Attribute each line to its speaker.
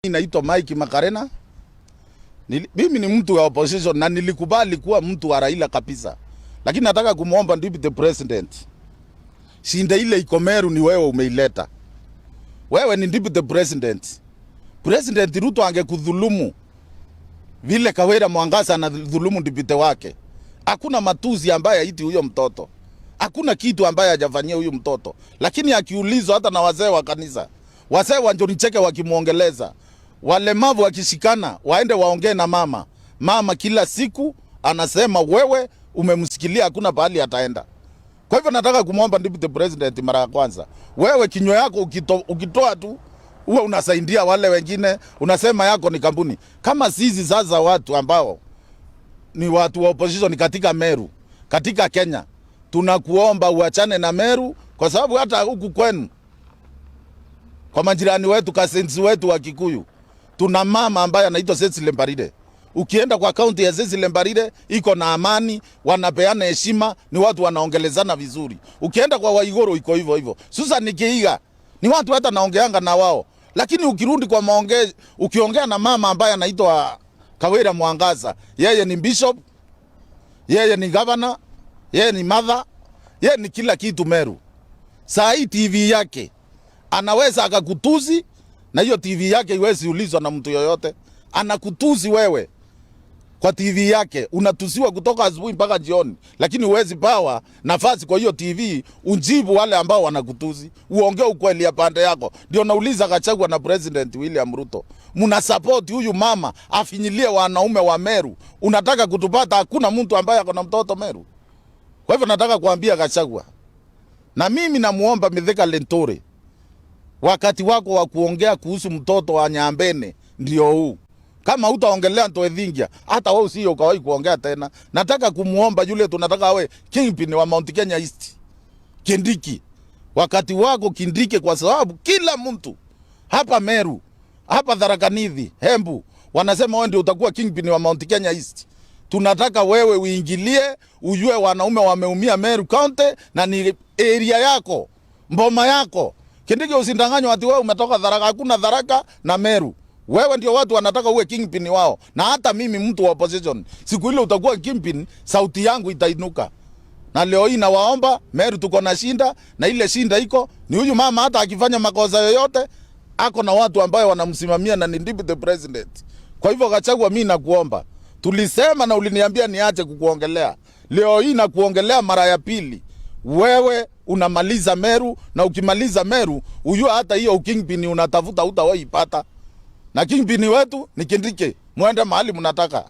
Speaker 1: Naitwa Mike Makarena. Mimi ni mtu wa opposition na nilikubali kuwa mtu wa Raila kabisa, lakini nataka kumwomba Deputy President, shinda ile iko Meru ni wewe umeileta. Wewe ni Deputy President. President Ruto angekudhulumu vile Kawira Mwangaza anadhulumu deputy wake, hakuna matuzi ambaye haiti huyo mtoto, hakuna kitu ambaye hajafanyia huyu mtoto. Lakini akiulizwa hata na wazee wa kanisa, wazee wa Njoni Cheke wakimwongeleza, walemavu wakishikana waende waongee na mama, mama kila siku anasema wewe umemsikilia, hakuna pahali ataenda. Kwa hivyo nataka kumwomba Deputy President mara ya kwanza, wewe kinywa yako ukitoa tu huwa unasaidia wale wengine, unasema yako ni kampuni. Kama sisi sasa watu ambao ni watu wa opposition katika Meru, katika Kenya, tunakuomba uachane na Meru, kwa sababu hata huku kwenu kwa majirani wetu kasensi wetu wa Kikuyu tuna mama ambaye anaitwa Cecily Mbarire. Ukienda kwa kaunti ya Cecily Mbarire iko na amani, wanapeana heshima, ni watu wanaongelezana vizuri. Ukienda kwa Waiguru iko hivyo hivyo. Susan Kihika ni watu hata naongeanga na wao, lakini ukirudi kwa maongezi, ukiongea na mama ambaye anaitwa Kawira Mwangaza, yeye ni bishop, yeye ni governor, yeye ni mother, yeye ni kila kitu Meru. Saa hii TV yake anaweza akakutuzi na hiyo TV yake iwezi ulizwa na mtu yoyote. Anakutuzi wewe kwa TV yake, unatusiwa kutoka asubuhi mpaka jioni, lakini huwezi pawa nafasi kwa hiyo TV unjibu wale ambao wanakutuzi, uongee ukweli ya pande yako. Ndio nauliza Gachagua na President William Ruto, mna support huyu mama afinyilie wanaume wa Meru? Unataka kutupata? Hakuna mtu ambaye ako na mtoto Meru. Kwa hivyo nataka kuambia Gachagua, na mimi namuomba Mithika Linturi, wakati wako wa kuongea kuhusu mtoto wa Nyambene ndio huu. Kama utaongelea Ntoethingia, hata wewe usio ukawahi kuongea tena. Nataka kumuomba yule tunataka awe kingpin wa Mount Kenya East, Kindiki. Wakati wako Kindiki, kwa sababu kila mtu hapa Meru, hapa Tharaka Nithi, Embu wanasema wewe ndio utakuwa kingpin wa Mount Kenya East. Tunataka wewe uingilie, ujue wanaume wameumia Meru County na ni area yako, mboma yako. Kindiki, usindanganywe ati wewe umetoka Tharaka. Hakuna Tharaka na Meru. Wewe ndio watu wanataka uwe kingpin wao, na hata mimi mtu wa opposition, siku ile utakuwa kingpin, sauti yangu itainuka. Na leo hii nawaomba Meru, tuko na shinda na ile shinda iko ni huyu mama, hata akifanya makosa yoyote ako na watu ambayo wanamsimamia na ni deputy president. Kwa hivyo Gachagua, mimi nakuomba, tulisema na uliniambia niache kukuongelea. Leo hii nakuongelea mara ya pili. Wewe unamaliza Meru, na ukimaliza Meru ujue hata hiyo kingpin unatafuta hutawahi ipata. Na kingpin wetu ni Kindiki, mwende mahali mnataka.